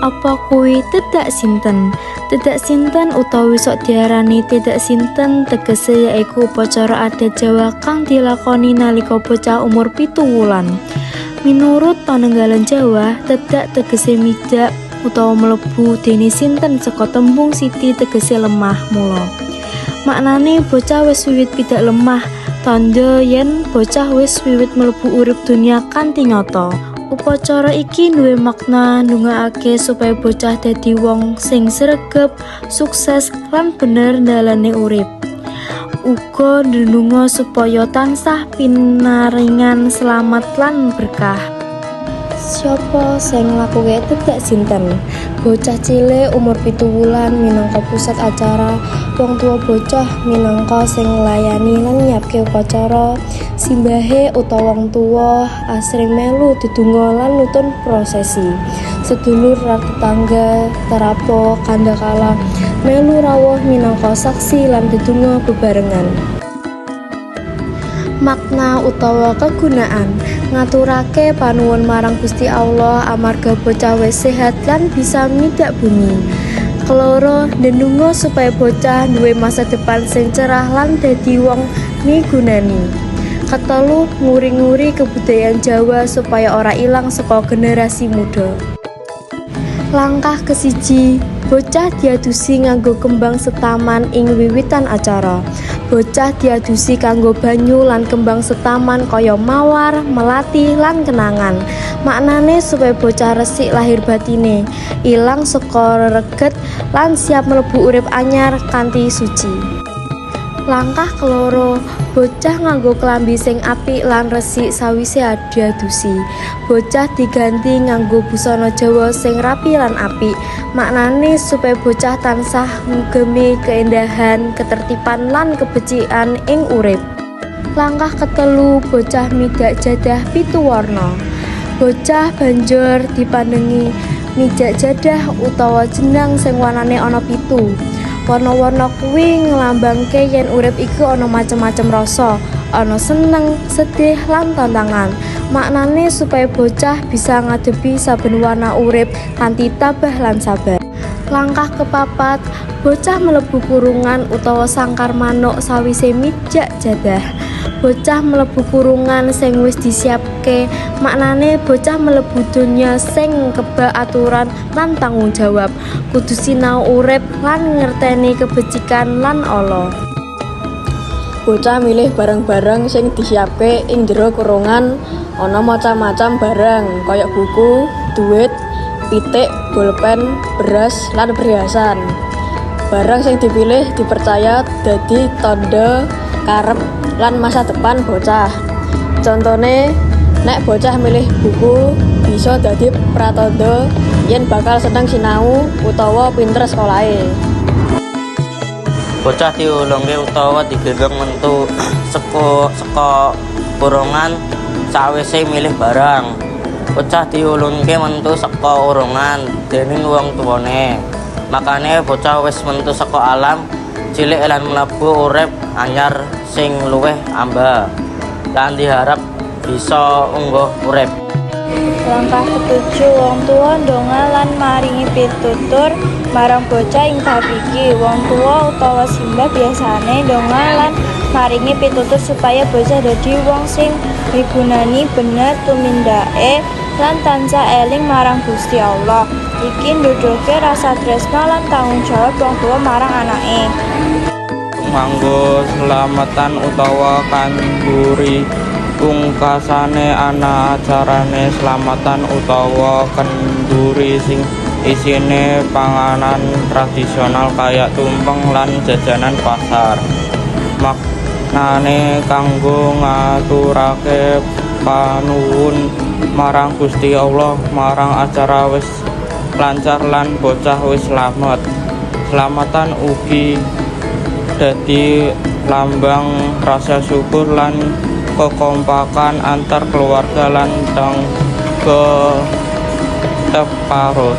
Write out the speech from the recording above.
Apa kuwi tedak sinten? Tedak sinten utawa sok diarani tedak sinten tegese yaiku upacara adat Jawa kang dilakoni nalika bocah umur 7 wulan. Minurut panenggalan Jawa, tedak tegese midak utawa mlebu, dene sinten saka tembung siti tegese lemah mula. Maknane bocah wis wiwit pidak lemah, tandha yen bocah wis wiwit mlebu urip donya kanthi nyata. Upacara iki duwe makna ndongakake supaya bocah dadi wong sing sregep, sukses lan bener dalane urip. Uga ndedonga supaya tansah pinaringan slamet lan berkah. Sapa sing nglakuke tedak sinten? Bocah cilik umur 7 wulan minangka pusat acara, wong tuwa bocah minangka sing nglayani lan nyiapke upacara, simbahe utawa wong tuwa asring melu dedonga lan nuntun prosesi. Sedulur lan tetangga, terapa, kandhakala melu rawuh minangka saksi lan dedonga bebarengan. Makna utawa kegunaan ngaturake panuwun marang Gusti Allah amarga bocah wis sehat lan bisa midak bumi. Keloro, ndedonga supaya bocah duwe masa depan sing cerah lan dadi wong migunani. Ketelu, nguri-nguri kebudayaan Jawa supaya ora ilang saka generasi muda. Langkah kesiji, bocah diadusi nganggo kembang setaman ing wiwitan acara. Bocah diadusi kanggo banyu lan kembang setaman kaya mawar, melati, lan kenangan. Maknane supaya bocah resik lahir batine, ilang saka rereget lan siap mlebu urip anyar kanthi suci. Langkah keloro, bocah nganggo klambi sing apik lan resik sawise diadusi. Bocah diganti nganggo busana Jawa sing rapi lan apik. Maknane supaya bocah tansah ngugemi keindahan, ketertiban lan kebecikan ing urip. Langkah ketelu, bocah midak jadah 7 warna. Bocah banjur dipandengi mijak jadah utawa jenang sing warnane ana 7. Warna-warna kuwi nglambangke yen urip iku ana macem-macem rasa, ana seneng, sedih, lan tantangan. Maknane supaya bocah bisa ngadepi saben warna urip kanthi tabah lan sabar. Langkah kepapat, bocah mlebu kurungan utawa sangkar manuk sawise mijak jadah. Bocah mlebu kurungan sing wis disiapke, maknane bocah mlebu donya sing kebak aturan lan tanggung jawab. Kudu sinau urip lan ngerteni kebecikan lan ala. Bocah milih barang-barang sing disiapke ing jero kurungan. Ana macam-macam barang kaya buku, duit, pitik, bolpen, beras, lan perhiasan. Barang sing dipilih dipercaya dadi tandha karep lan masa depan bocah. Contone, nek bocah milih buku bisa dadi pratandha yen bakal seneng sinau utawa pinter sekolahe. Bocah diulungke utawa digendhong metu saka kurungan sawise milih barang. Bocah diulungke metu saka kurungan dening wong tuwane. Maknane bocah wis metu saka alam cilik lan mlebu urip anyar sing luwih amba lan diharap bisa ungguh urip. Langkah ketujuh, wong tuwa ndonga lan maringi pitutur marang bocah ing tahap iki. Wong tuwa utawa simbah biasane ndonga lan maringi pitutur supaya bocah dadi wong sing migunani, bener tumindake lan tansah eling marang Gusti Allah. Iki nuduhke rasa tresna lan tanggung jawab wong tuwa marang anake. Nganggo selamatan utawa kenduri. Pungkasane ana acarane selamatan utawa kenduri sing isine panganan tradisional kaya tumpeng lan jajanan pasar. Maknane kanggo ngaturake panuwun marang Gusti Allah marang acara wis lancar lan bocah wis slamet. Selamatan ugi dadi lambang rasa syukur lan kekompakan antar keluarga lan tangga teparut.